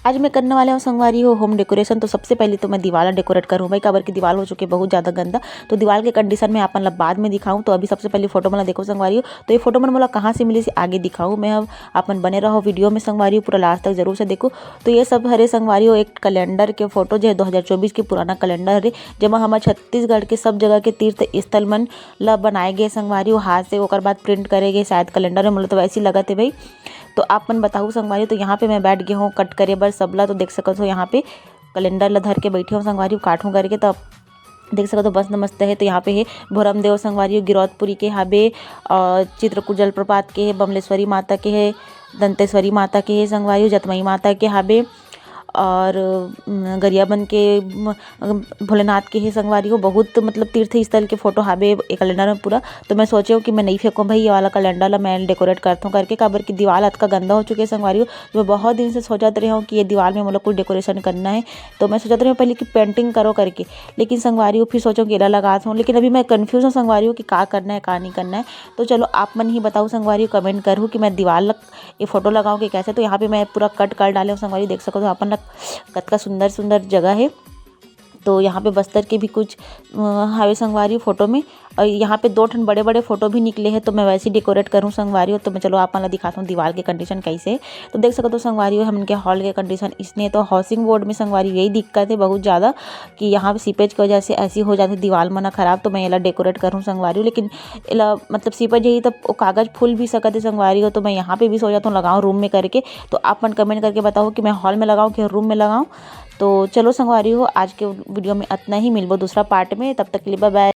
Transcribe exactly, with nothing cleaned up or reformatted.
आज मैं करने वाले हूँ संगवारी हो होम डेकोरेशन। तो सबसे पहले तो मैं दीवाल डेकोरेट करूँ भाई, काबर कि दीवाल हो चुके बहुत ज़्यादा गंदा। तो दीवाल के कंडीशन में अपन ला बाद में दिखाऊँ। तो अभी सबसे पहले फोटो मन ला देखो संगवारी हो। तो ये फोटो मन मोला कहाँ से मिली से आगे दिखाऊँ मैं। अब अपन बने रहो वीडियो में संगवारी हो, पूरा लास्ट तक जरूर से देखो। तो ये सब हरे संगवारी हो एक कैलेंडर के फोटो, जो है दो हज़ार चौबीस के पुराना कैलेंडर हरे, जेमा हमर छत्तीसगढ़ के सब जगह के तीर्थ स्थल मन ला बनाए गए संगवारी हो हाथ से, ओकर बाद प्रिंट करे गए शायद कैलेंडर में, मोला तो वैसे ही लगत है भाई। तो आप मन बताहू संगवारी हो। तो यहाँ पे मैं बैठ गए हूँ कट करे बर सबला। तो देख सकत हो यहाँ पे कैलेंडर ला धर के बैठे हूँ संगवारी हो, काटूँ करके। तो आप देख सकत हो मस्त मस्त है। तो यहाँ पे है भोरमदेव संगवारी हो गिरौदपुरी के हाबे, और चित्रकूट जलप्रपात के है, बमलेश्वरी माता के है, दंतेश्वरी माता के है संगवारी हो, जतमई माता के हाबे, और उम, गरियाबंद के उम, भोलेनाथ के हे संगवारी हो। बहुत मतलब तीर्थ स्थल के फोटो हाबे ए कैलेंडर में पूरा। तो मैं सोचे हूँ कि मैं नहीं फेंकूँ भाई ये वाला कैलेंडर ला, मैं डेकोरेट करता हूँ करके, काबर कि दीवाल अतका गंदा हो चुके हे संगवारी हो। तो मैं बहुत दिन से सोचत रहे हूँ कि ये दीवाल में मतलब कुछ डेकोरेशन करना है। तो मैं सोचत रहे हूँ पहले कि पेंटिंग करो करके, लेकिन संगवारी हो फिर सोचो कि एला लगात हूँ। लेकिन अभी मैं कन्फ्यूज हूँ संगवारी हो कि का करना है, का नहीं करना है। तो चलो आप मन ही बताओ संगवारी हो, कमेंट करूँ कि मैं दीवाल ला ये फोटो लगाऊँ कि कैसे। तो यहाँ पे मैं पूरा कट कर डाले हूँ संगवारी, देख सकत हो अपन ला कतका सुंदर सुंदर जगह है। तो यहाँ पे बस्तर के भी कुछ अ, हावे संगवारी हो फोटो में, और यहाँ पे दो ठन बड़े बड़े फोटो भी निकले हैं। तो मैं वैसे ही डेकोरेट करूँ संगवारी हो। तो मैं चलो आप मन ला दिखाता हूँ दीवार के कंडीशन कैसे है। तो देख सकत हो संगवारी हो, हमन के हॉल के कंडीशन इसने। तो हाउसिंग बोर्ड में संगवारी हो यही दिक्कत है बहुत ज़्यादा, कि यहाँ पे सीपेज की वजह से ऐसी हो जाती दीवार मन खराब। तो मैं एला डेकोरेट करूँ संगवारी हो, लेकिन एला मतलब सीपेज यही तब वो कागज फूल भी सकत है संगवारी हो। तो मैं यहाँ पे भी सोचत हूँ लगाऊँ रूम में करके। तो आप मन कमेंट करके बताओ कि मैं हॉल में लगाऊँ कि रूम में लगाऊँ। तो चलो संगवारी हो, आज के वीडियो में अतना ही, मिलबो दूसरा पार्ट में, तब तक के लिए बाय बाय।